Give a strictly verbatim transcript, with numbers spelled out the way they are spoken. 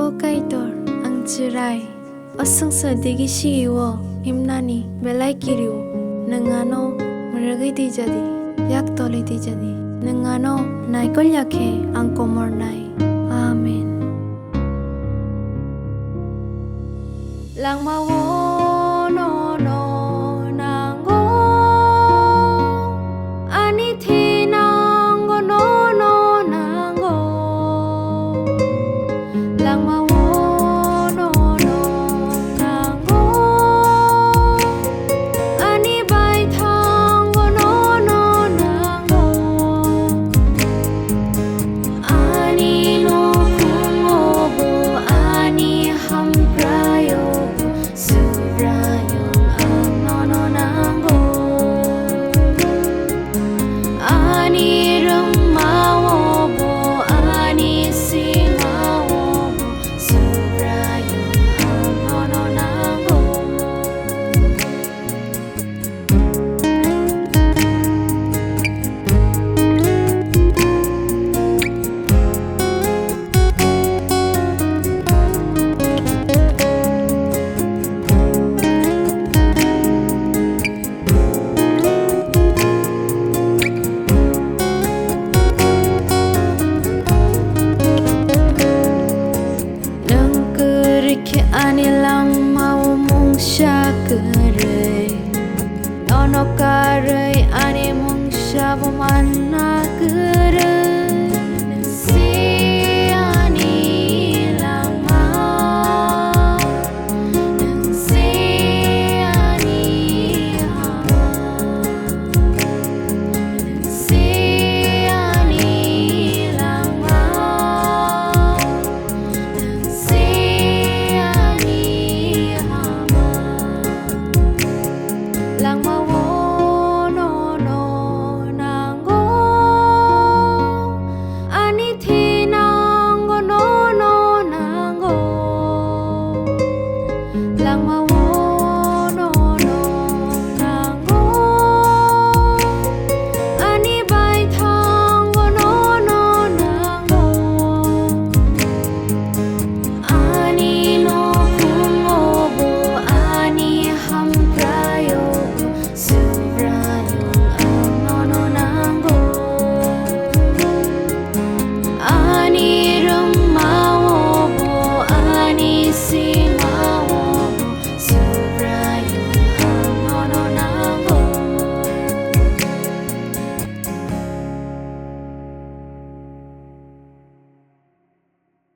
O Kaitor, ang chwrai, o swngchar digi sigi-o himnani belai kiri-o, nwng ano mwrwgwi twijadi, yak tolwi twijadi, nwng ano naikol ya khe ang komornai. Amen. Langmao nono nango, ani thinango nono nango. Langmao nono nango, ani baithango nono nango. Ani nukhungo bo, ani hamkraio bo, Subraiyung ang nono nango. Ani rwngmao bo, ani simao bo, Subraiyung ang nono nango. Nwng kwrwi khe ani langmao mungsa kwrwi, nono karwi ani mungsa bo manna kwrwi.